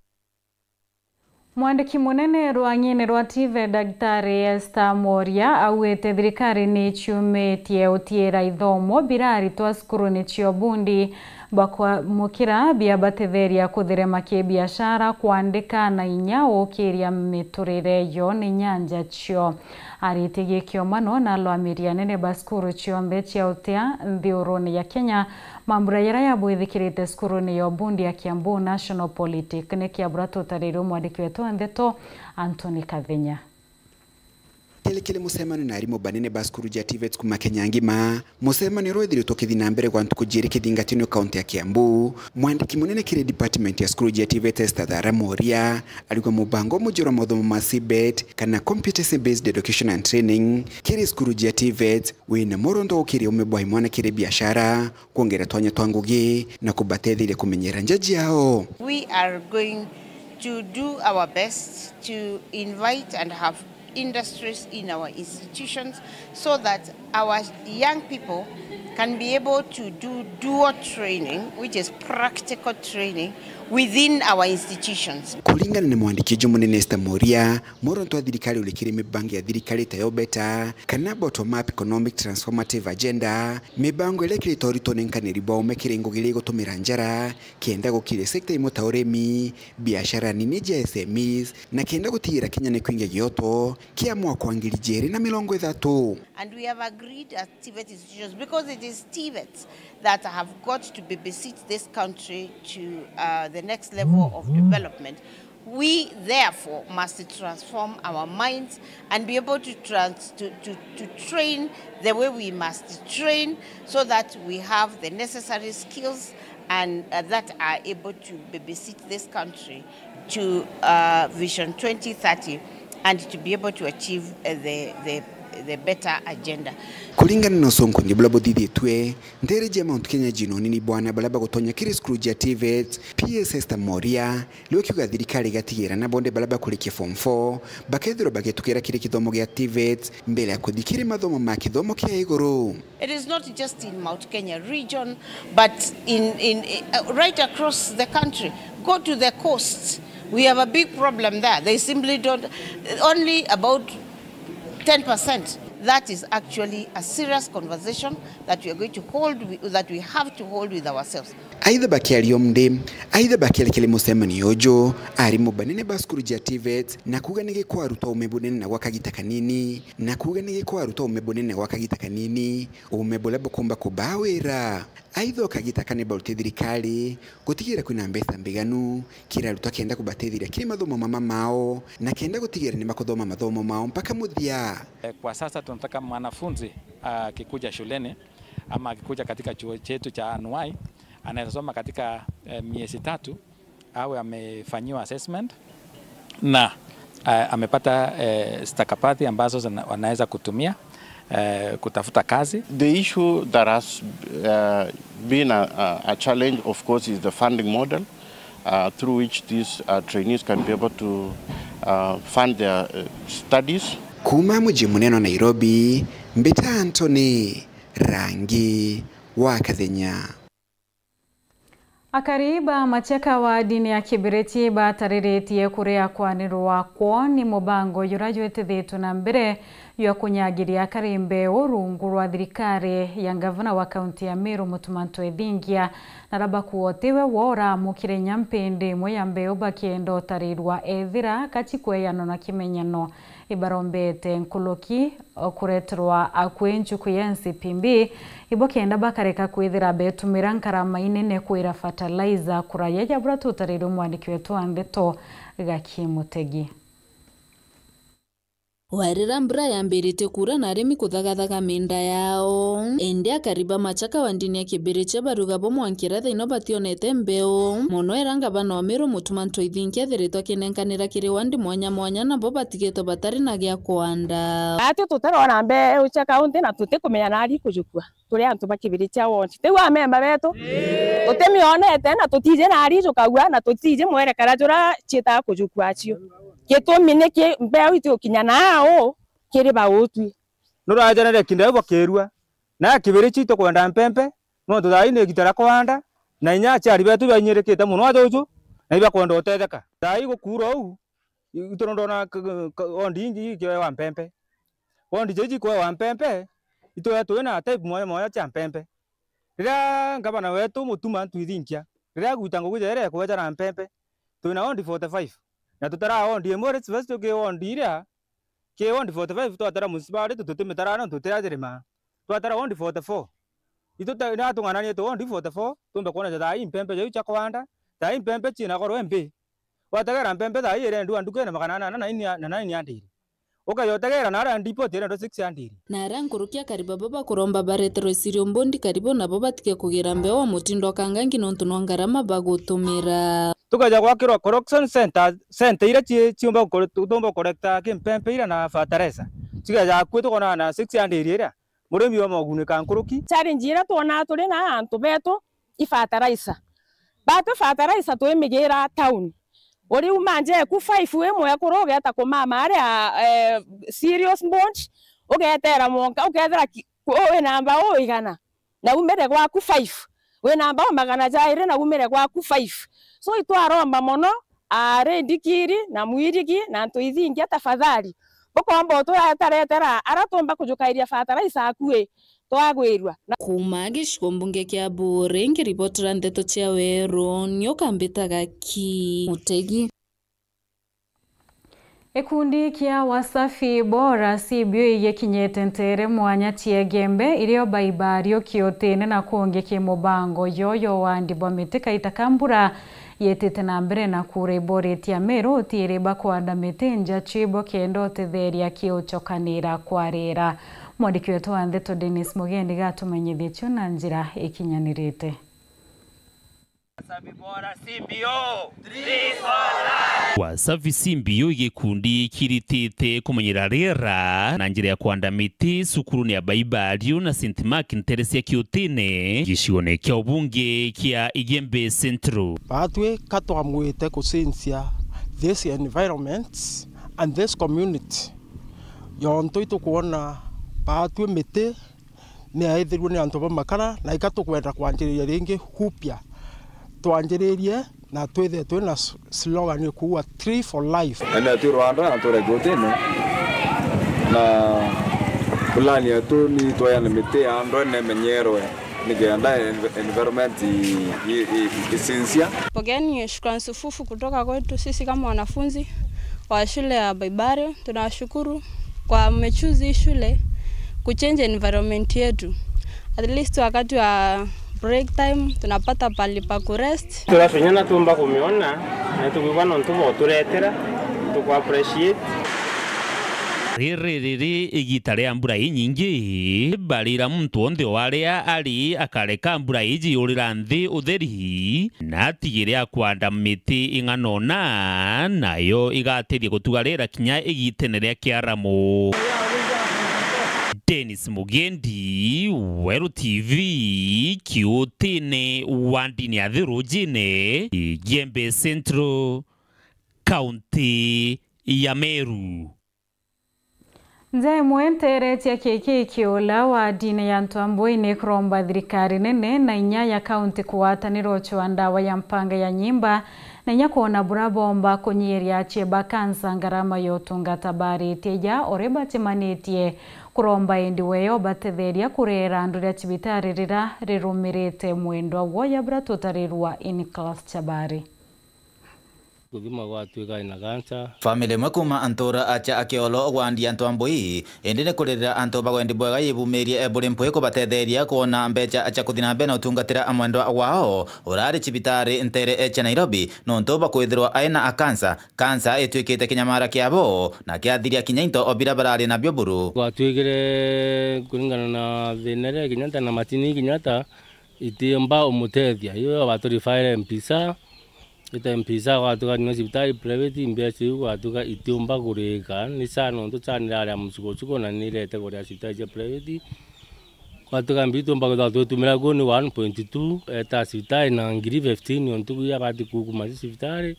Mwandiki munene rwang'ini rwa TVET, Daktari Esther Moria, augite thirikari ni iciumitie utiira ithomo bira aritwa cukuruni cia ubundi bakwamukira biabatetheria kutherema kibiashara, kwandika na inya ukiria miturire yo ni nyanja cio. Aritigie kiomano na alwamiria anene ba cukuru cionthe cia utia nthiuruni ya Kenya, mambura jaria yabwithikirite cukuruni ya ubundi ya Kiambu National Polytechnic ya bura tutarirwe mwandiki wetu wa ndeto Anthony Kathinya. Kiri kiri mucemanio na arimu banene ba cukuru ja TVET kuma Kenya ngima, mucemanio uria withiritwe ukithii na mbere gwa ntuku jiiri kithingatinio kaunti ya Kiambu, mwandiki munene kiri department ya cukuru ja TVET Esther Thara Moria ariuga mubango mujeru wa mathomo ma CBET kana competency based education and training kiri cukuru ja TVET wina murundo ukiria ume bwa imwana kiri biashara, kwongera twanya twa ngugi na kubatetheria kumenyera nja jiao. We are going to do our best to invite and have industries in our institutions so that our young people can be able to do dual training, which is practical training within our institutions. Kuringana na mwandiki uju munene Esther Moria, murundo wa thirikari uri kiri mibango ya thirikari ta yo BETER kana bottom up economic transformative agenda, mibango iria ikirite uritwo ni nkaniri bwa ume kiri ngugi iria igutumira njara, kenda gukiria sector imwe ta urimi, biashara nini ja SMEs, na kenda gutigira Kenya ni kwingia gioto kia mwaka wa ngiri jiiri na mirongo ithatu. And we have a Agreed at TVET institutions, because it is TVETs that have got to babysit this country to uh, the next level of development. We therefore must transform our minds and be able to, trans- to, to, to train the way we must train, so that we have the necessary skills and uh, that are able to babysit this country to uh, Vision twenty thirty and to be able to achieve uh, the, the, the better agenda. Kuringana na ucunkunji buria buthithitue, nteere cia Mount Kenya Junior ni bwana baria bagutonya kiri cukuru cia TVET, P S Esther Moria, riu akiuga thirikari igatigira na bonde baria bakurikia form four bakethirwa bagitukira kiri kithomo gia TVET mbere ya kuthi kiri mathomo ma kithomo kia iguru. It is not just in Mount Kenya region, but in, in uh, right across the country. Go to the coast. We have a big problem there. They simply don't, only about ten percent. That is actually a serious conversation that we are going to hold, with, that we have to hold with ourselves. Aitha bakiaria umthi, aitha bakiaria kiri mucemanio uju, arimu banene ba cukuru cia TVET na kuuga ni gikwaruta uume bunene na gwa kagita kanini, na kuuga ni gikwaruta uume bunene na gwa kagita kanini, uume buria bukumba kubaa wira. Aitha o kagita ka ni baruti thirikari gutigira kwina mbeca mbiganu kiri arutwa kenda kubatetheria kiri mathomo mama mao, na kenda gutigira ni bakuthoma mathomo mao mpaka muthia. Eh, kwa sasa tunataka mwanafunzi akikuja shuleni ama akikuja katika chuo chetu cha anuai, anaweza soma katika eh, miezi tatu, awe amefanyiwa assessment na eh, amepata eh, stakabadhi ambazo zina- wanaweza kutumia eh, kutafuta kazi. The issue that has uh, been a, a, a challenge, of course, is the funding model uh, through which these uh, trainees can be able to uh, fund their uh, studies. Kuuma muji munene wa Nairobi, mbita Anthony Rangi wa Kathenya. Akari ba Machaka wa ndini ya Kibiriti batariritie kuria kwanirwa kwoo ni mubango juria jwitithitwe na mbere jwa kunyagiria akari mbeu rungu rwa thirikari ya ngavana wa kaunti ya Meru Mutuma M'Ethingia, na raba kuotiwe wora mukire nya mpindi imwe ya mbeu bakienda utarirwa ethira kati kweyanwa na kimenyano. Ibarombete nkuruki o kureterwa akui nchuku ya N C P B, ibo kenda bakareka kwithira betumira nkarama inene kwira fertilizer, kuraya ja buria tutarirwe mwandiki wetu wa ndeto Gaki Mutegi. Wairira mbura yambiritie kuura na arimi kuthagathaga miinda yao. Indi akari ba Machaka wa ndini ya Kibirichia baruga bo mwankira thaino bationete mbeu. Mono ira ngavana wa Meru Mutuma M'Ethingia ethiritwe akinenkanira kiri wandi mwanya mwanya, nabo batigitwe batari na gia kwanda. Atio tutarona mbeu cia kaunti na tutikumenya nari kujukua. Turi antu ba Kibirichia wondi. Tiu amemba betu. Tutimionete na tutiji nari jukagua na tutiji mwerekera juria ciitaga kujukua acio. Gitumi niki mbeu itiukinya nau kiri bautwi. Nurajanire kinda bakirua. Na Kibirichia itukwenda mpempe, nontu thaa ii ni igita ria kwanda, na inya aciari betu bainyirikite mono ajuju, na ibakwenda utetheka. Thaa ii gukuura uu, itu ndona k-, k-, wondi ingi ikioewa mpempe. Wondi jiji ikioewa mpempe, itwea twina type mwanya mwanya cia mpempe. Riria ngavana wetu Mutuma M'Ethingia, riria agwita ngugi jaria ekweja na mpempe, twina wondi forty five. Na tutara wondi imwe, let's first tuki wondi iria, ki wondi forty five twatara municipality, tutimitara nontu tutira jirima. Twatara wondi forty four. Itu ta-, na tung'ananie tu wondi forty four, tumbe kwona ja thaa ii mpempe jau cia kwanda, thaa ii mpempe ciina goro mbi. Wategera mpempe thaa ii irendua ndukene magana anana na nine, na nine hundred. Ukayotegera na aria depot irendwa six hundred. Na aria nkuruki akari baba bakuromba bareterwe cereal board karibu nabo batige kugira mbeu wa mutindo kangangi nontu nwa ngarama bagutumira. Tukaja gwakirwa collection center, center iria ci-, ciumba gukore-, tuumba gukorekta kimpempe iria na fertilizer. Cigaja akui tukonaga na six hundred iria. Murimi omogunika nkuruki. Challenge iria twonaa turi na antu betu i fertilizer. Batu fertilizer twimigira town. Uriuma njeku five wi mwekuru ugeeta kumama aria, eh, cereal board, ugeetera mwanka, ukethira ki-, ku-, wina mbau igana. Na umire gwaku five. Wina mbau magana jairi na umire gwaku five. So itwaromba mono, ari ndikiri na mwirigi na antu ithingia tafadhali. Bukomba uturetaretera ara tumba kujukairia fertilizer akui twagwirua. Na kuuma gicigo mbunge kia Buuri, ngiribotera ndeto cia Weru, ni ukambitaga ki Mutegi. Gikundi kia Wasafi Bora C B O igikinyite nteere mwanya cia Igembe irio Baibario Kiutine na kungi ki mubango yoyo wandi bwa miti kaita ka mbura yitite na mbere na kuura. Iboritie Ameru utiiri bakwanda miti nja cibo kenda utetheria kiucokanira kwa riera. Mwandiki wetu wa ndeto Dennis Mugendi gatumenyithie cio na njira ikinyanirite. Wasafi C B O, three for life. Wasafi C B O gikundi kiritite kumenyera riera na njira ya kwanda miti cukurune ya Baibario na Saint Mark nteere cia Kiutine, gicione kia ubunge kia Igembe Central. Baatwi ka twamwite kucenjia this environment and this community, yontu itukwona baatwi miti ni yaithirue ni antu ba makara, na ika tukwenda kwanjiriria ringi kupya. Twanjiririe na twithire twi na s-, slogan ikuuga Tree for Life. Ene tu Rwanda na turi Kiutine, na plan yetu ni tweane miti ya ndwene menyerwe, nikenda env-, environment i, i, i, icinzia. Pokeni shukrani sufufu kutoka kwetu sisi kama wanafunzi wa shule ya Baibario. Tunawashukuru kwa mmechoose hii shule kuchange environment yetu. At least wakati wa break time tunapata pali pa kurest. Turacunya na tumba kumiona, na tukwigua nontu boturetera, tuku appreciate. Riri riri igita ria mbura inyingi, barira muntu wonthe o aria ari akareka mbura iji yurira nthi utheri, na atigire akwanda miti ing'anona, nayo igateithia gutuga riera kinya igitene ria kiaramu. Dennis Mugendi, Weru T V, Kiutine wa ndini ya Thirujine, Igembe Central, kaunti ya Meru. Nja imwe nteere cia Kiki Kiula wa ndini ya Ntwambui ni kuromba thirikari nene na inya ya kaunti kugwatanira ucwaa ndawa ya mpanga ya nyimba na inya kwona bura bomba kunyiiria acie ba kansa ngarama ya utungata. Baaritie ja uria bacemanitie kuromba indi weo batetheria kureera andu ria cibitari rira rirumirite mwendwa woya bura tutarirwa in class Chabari. Kuthima gwatuika ina kansa. Family imwe kuuma ntuura acha Akiolo gwandi antu a Mbui, indi ni kuririra antu ba wendi bwega yibumirie buri mpwi kubatetheria kwona mbecha cha kuthi na mbere na utungatira mwendwa wao urari cibitari nteere cha Nairobi, nontu bwa kwithirwa aina a kansa. Kansa itwikite kinyamara kiabo na kiathiria kinya into o bira barari nabio buru. Gwatwikire kuringana na thina iria Kenyatta na matini Kenyatta itiumba umutethia. Iyo baturifaire mpisa. Ita mpisa gwatuka kinya cibitari private, mbeca iu gwatuka itiumba kurika. Ni cha nontu cha niraria mucuku ucuku na nirete kuria cibitari cia private. Gwatuka mbi itiumba kwithirwa twitumira ku ni one point two, eta cibitari na ngiri fifteen o ntuku iria abati kukuma ci cibitari.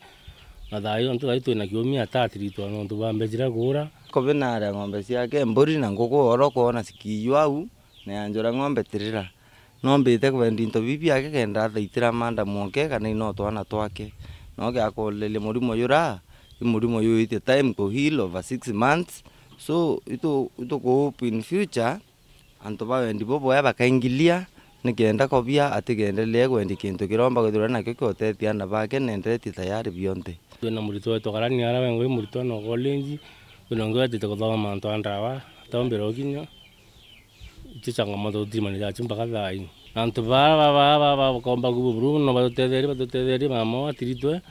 Na thaa ii ontu thaa ii twina kiumia atatiritwa nontu bwa mbeca iria kuura. Kubi naria ng'ombe ciake, mburi na nguku oro kwona cikiiywa au, na yanjura ng'ombe tirira. No mbite kwendia into bibi biake kenda athaitira madam oke kana ino twana twake. No giakoleria murimo jura, i murimo juitie time ku heal over six months. So, itu, ituku hope in future, antu ba wendi bubwega bakaingilia, nikenda kobia atigendelee kwendia kintu kiromba kwithirwa nakio kiotethia ana bake na enderetie tayari bionthe. Twina muritwa wetwa Karani ara wengwa i muritwa no college, twina ungi wetite kuthoma mantu a ndawa, atombire ukinya. Icio changamoto tutimani jacio mpaka thaa ii. Antu bara ba, ba, ba, ba, bakomba kubu buru no batutetherie, batutetherie mama atiritwe,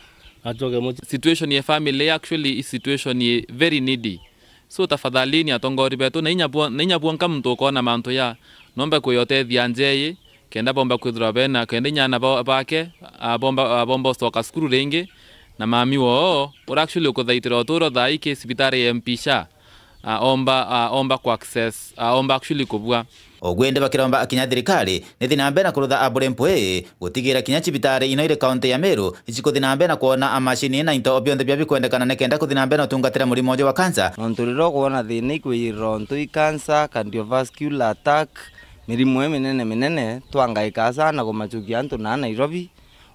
acoke mucii. Situation ye family actually is situation ye very needy. So tafadhalini atongori betu, na inya bwo-, na inya bwonka muntu ukona mantu ya, nombe kuyotethia njeyi, kenda bomba kwithirwa bena, kenda inya ana ba-, bake, abomba, abomba ucoka cukuru ringi, na mami woo, ura actually ukuthaitira uturo thaa ii ki cibitari ya M P sha. Aomba, aomba ku access, aomba actually kubua. Ugwende bakiromba kinya thirikari nithi na mbere na kurutha abure mpwi gutigira kinya cibitari ino iri kaunti ya Meru icikuthi na mbere na kwona amashini na into bionthe bia bikwendekana nikenda kuthi na mbere na utungatira murimo uju wa kansa. Nontu riria ukwona thina ikwiyirira untu i kansa, cardiovascular attack, mirimo iminene minene, twangaika sana kumachukia antu na Nairobi,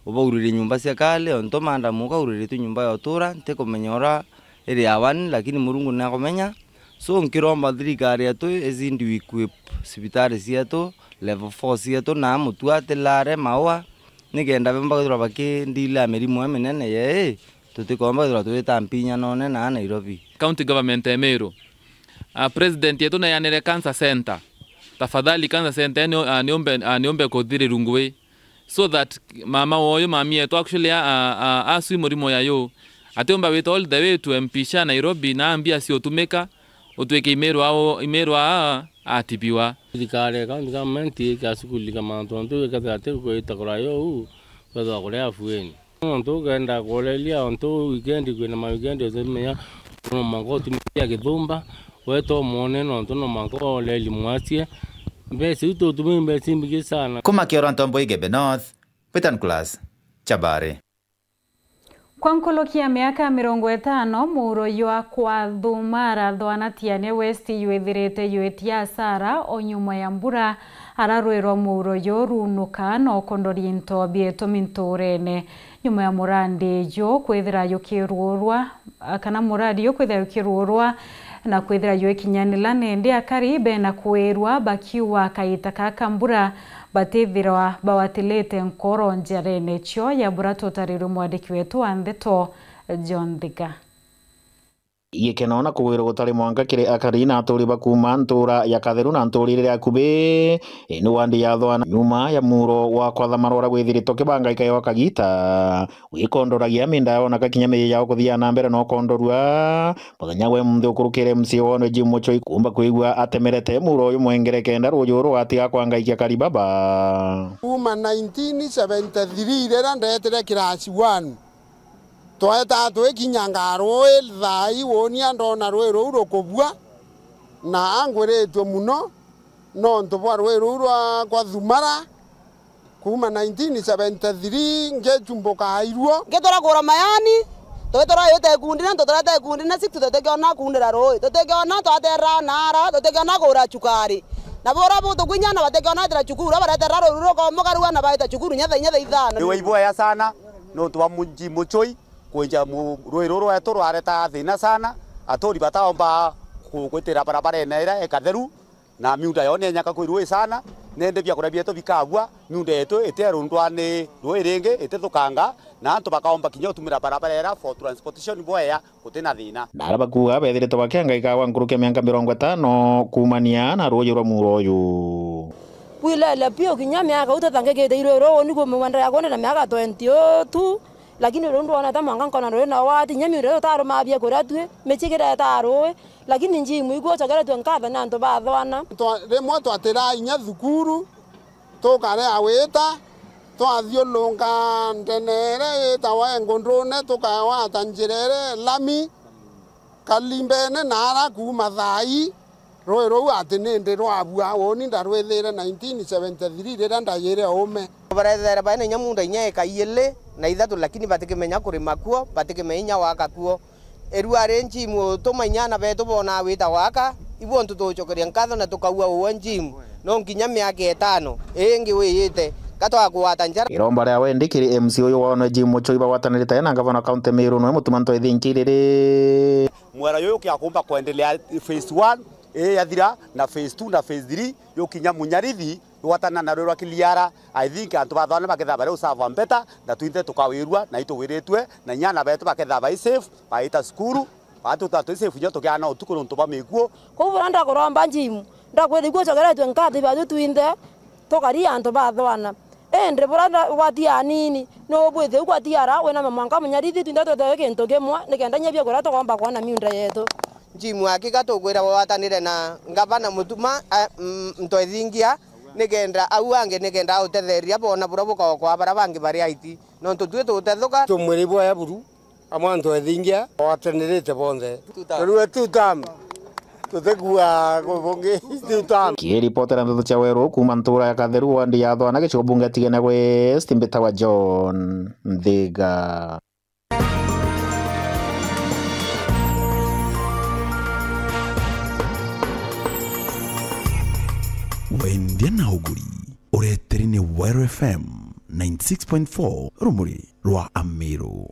ubaurire nyumba cia kale, untu madam ukauriritwe nyumba ya utura, ntikumenya ura iri awani, lakini Murungu niakumenya. So, nkiromba thirikari yetu izidi equip cibitari cietu, level four cietu, na mutua atilare maua, nikenda bemba kwithirwa bakindila mirimo iminene yei, Tutikomba kwithirwa twita mpinyanone na Nairobi. County Government ya Meru. Ah, President yetu neanire cancer center. Tafadhali, cancer center ni, ah, niumbe, ah, niumbe kuthirirua ngui. So that mama woyu, mami yetu actually a, a, a, asui murimo yayu, atiumba wita all the way to M P sha Nairobi, na mbia cio utumika, utwike imirwa ao, imirwa a, atibiwa. Thirikari ya county government ikashughulika mantu ontu ikethira ati kwita kuraya uu, kwethirwa kuria afueni. Ontu ukenda kurelia, ontu weekend kwina ma weekend utimenya, no mwanka utumikia githumba, weta umwone, nontu no mwanka urelie mwasie. Mbeca iu tutumi mbeca imbingi sana. Kuma Kioro Ntombo Igembe North, Britain Class, Chabari. Kwa nkuruki ya miaka mirongo itano, muuro jwa kwa Thuma arathwana Tiania West jwithirite jwitia asara o nyuma ya mbura, ara rwi rwa muuro juu ruunuka na ukondoria into bietumi ntuurene. Nyuma ya murandi juu kwithira jukiruurwa, kana murandi juu kwithira jukiruurwa na kwithira jwikinyanila, nindi akari bena kwirwa bakiuga kaita kaka mbura batithirwa bawatilite nkoro njarene cio ya bura tutarirwe mwandiki wetu wa ndeto John Thiga. Gikeno na kugwirwa gutari mwanka kiri akari na aturi ba kuuma ntuura ya Katheru na ntuurire ria akubi, ni wandi ya Thwana, nyuma ya muuro wa kwatha marora gwithiritwe kibangaika yo kagita, wikondoragia minda yao na gakinya miji yao kuthiaga na mbere na ukondorua. Muthenya gwe munthi ukurukire M C A wone Jim Muchoi kuumba kwigua atemerete muuro uyu mwengere kenda ruuju rugatiga kwangaikia kari baba. Kuuma nineteen seventy-three riria ndetire class one, twaetaa twikinyanga ruui, thaai wonia ndona ruui ruu rukubua, na angwiritue mono nontu bwa ruui ruu rwa kwa Thumara. Kuuma nineteen seventy-three ngechumbuka airuo. Ngitura kura mayani, twitura yu te kundi na ntutura te kundi na six tutikiona kundira ruui, tutikiona twaterera naara, tutikiona kura cukari. Na bura butukwinya na batikiona itira cukuru, bareterera ruui ruru rukomoka rua na baita cukuru nya thaa inya thaa ithano. Ni waibwea sana nontu bwa munji mucui kwinja mu-, ruui ruru rwetu rwareta thina sana, aturi bataomba ku-, gwitira barabarene iria ikatheru. Na miunda yo ni enyaka kwi ruui sana, nende biakuria bietu bikagua, miunda yetu iterundwa ni ruui ringi, itithukanga, na antu bakaomba kinya utumira barabara era for transportation bwea, gutina thina. Na aria bakuuga beethirite bakiangaika gwa nkuruki ya mianka mirongo itano kuumania na ruuji rwa muuro uyu. Kwilele piu kinya miaka u tutangikite iruui ruu, ni kumwendera kwendera miaka twenty-two, lakini riu ndwonete mwanka nkona ruui na wati, inya miunda itutaruma biakuria tui, micii kireta ruui, lakini njimu igwocokeretue nkatho ni antu ba Thwana. Twa-, rimwe twatiraa inya thukuru, tukarea wita, twathiurunka ndenere yitawa Engundune, tukawata njira iria lami, Kalimbene na ara kuuma thaa ii, ruui ruu ati nindi rwabua, uuni ndarwithire nineteen seventy-three riria ndayire uume. Barethere baina inya muunda inya eka iili na ithatu, lakini batikimenya kurima kuo, batikimenya inya waka kuo. Irua ri njimu utuma inya ana betu boona wita waka, ibu untu tuucokeria nkatho na tukaua uwe njimu. No nkinya miaka itano ingi wiyite, ka twakugwata njara. Iromba ria wendi kiri M C A uyu wa One Jim Muchoi bagwatanirite na ngavana wa kaunti Meru nwe Mutuma Ntwethinki riri. Mwera uyu ukiakumba kwendelea phase one, ii yathira, na phase two na phase three, yukinya Munyarithi, yugwatana na ruui rwa Kiliara. I think antu ba Thwana bakethira bari usava mbeta, na twinthe tukawirua, na ituwiritue, na inya ana betu bakethira bai safe, baita cukuru, batu tatu safe, inya tukiana utuku nontu bwa mikuo. Kwou bura ndakuromba njimu, ndakwithigua ucokeretue nkatho ibaju twinthe, tukari antu ba Thwana. Indi bura nda-, gwatia anini, nubwithie u gwatia ara, wina mwanka Munyarithi, twinthe twithirwe kintu kimwe, nikenda inya biakuria tukomba kwona miunda yetu. Njimu akika tukwira watanire na ngavana Mutuma, a, mm, Ntwethingia, nikenda au angi nikenda autetheria bona bura bukaokwa bara bangi bari aiti. Nontu tui tutethuka. Tumwiri bwaya buru. Amwe antu ethingia, watenirite bonthe. Two term. Rue two term. Tutikua kubungi two term. Kiripotera ndeto cia Weru kuuma ntura ya Katheru, wandi ya Thwana, gicigo bunge Tigania West, mbitawa John Nthiga. Wendia na uguri, ureteri ni Weru F M ninety six point four, rumuri rwa Amiru.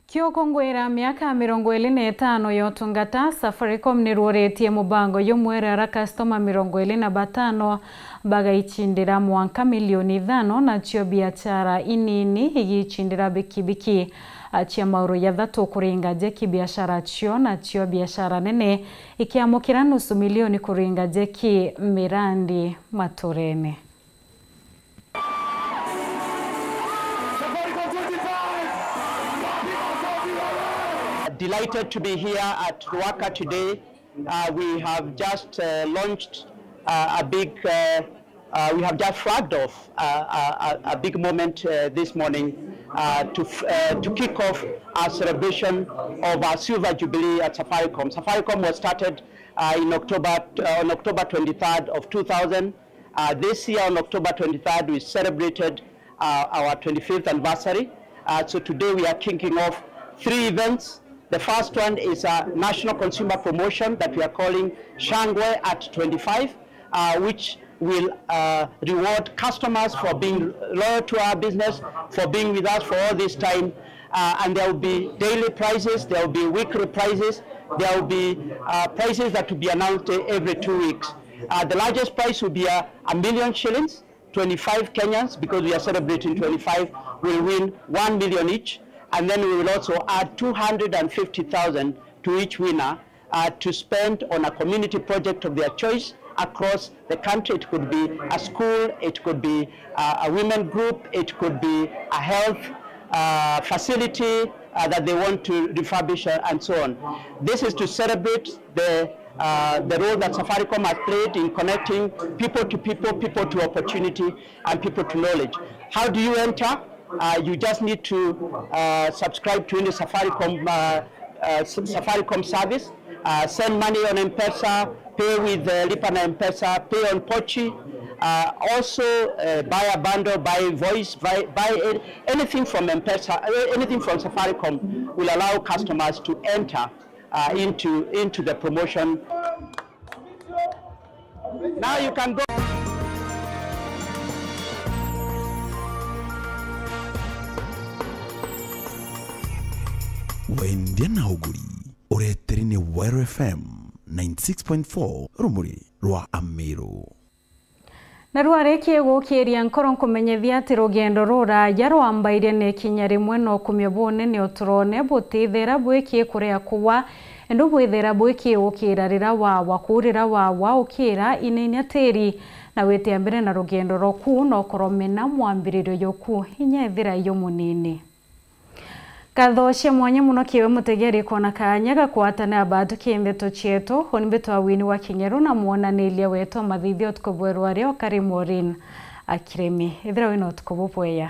Kiukungwira miaka mirongo iri na itano ya utungata, Safaricom niruuritie mubango jumwere ara customer mirongo iri na batano bagaicindira mwanka milioni ithano, nacio biachara inini igiicindira bikibiki. Achia mauru jathatu kuringa jeki biashara cio, nacio biashara nene ikiamukira nusu milioni kuringa jeki mirandi maturene. Delighted to be here at Ruaka today. Uh, we have just uh, launched uh, a big, uh, uh, we have just flagged off uh, a, a, a big moment uh, this morning uh, to, f- uh, to kick off our celebration of our Silver Jubilee at Safaricom. Safaricom was started uh, in October, uh, on October twenty-third of two thousand. Uh, this year on October twenty-third, we celebrated uh, our twenty-fifth anniversary. Uh, so today we are kicking off three events. The first one is a national consumer promotion that we are calling Shangwe at twenty-five, uh, which will uh, reward customers for being loyal to our business, for being with us for all this time. Uh, and there will be daily prizes, there will be weekly prizes, there will be uh, prizes that will be announced uh, every two weeks. Uh, the largest prize will be a, a million shillings. Twenty-five Kenyans, because we are celebrating twenty-five, will win one million each, and then we will also add two hundred and fifty thousand to each winner uh, to spend on a community project of their choice across the country. It could be a school, it could be uh, a women group, it could be a health uh, facility uh, that they want to refurbish uh, and so on. This is to celebrate the uh, the role that Safaricom has played in connecting people to people, people to opportunity, and people to knowledge. How do you enter? Uh, you just need to uh, subscribe to any Safaricom uh, uh, Safaricom service. Uh, send money on M-Pesa, pay with uh, Lipa na M-Pesa, pay on Pochi. Uh, also, uh, buy a bundle, buy voice, buy, buy anything from M-Pesa, anything from Safaricom will allow customers to enter uh, into, into the promotion. Now you can go. Wendia na uguri, ureteri ni Weru F M ninety six point four, rumuri rwa Amiru. Na rwarikie gukiria nkoro nkumenyithia ati rugendo ruraya rwambairie na ikinya rimwe na ukumio bunene uturone butithira bwikie kuria kuwa, indi bwithira bwikie ukira rira wawa, kuu rira wawa ukira inainia tiri, na witia mbere na rugendo rwaku na ukoromena mwambiririo joku inya ethira iyo munini. Nkatho cia mwanya mono kiwe mutegeri kwona kaanya ga kwatana batukie ndeto cietu. Uni mbitwa Winnie wa Kinyeru na mwonaniria wetu wa mathithio utuku bwerwa rio kari Maureen Akiremi. Ethira wina utuku bubwega.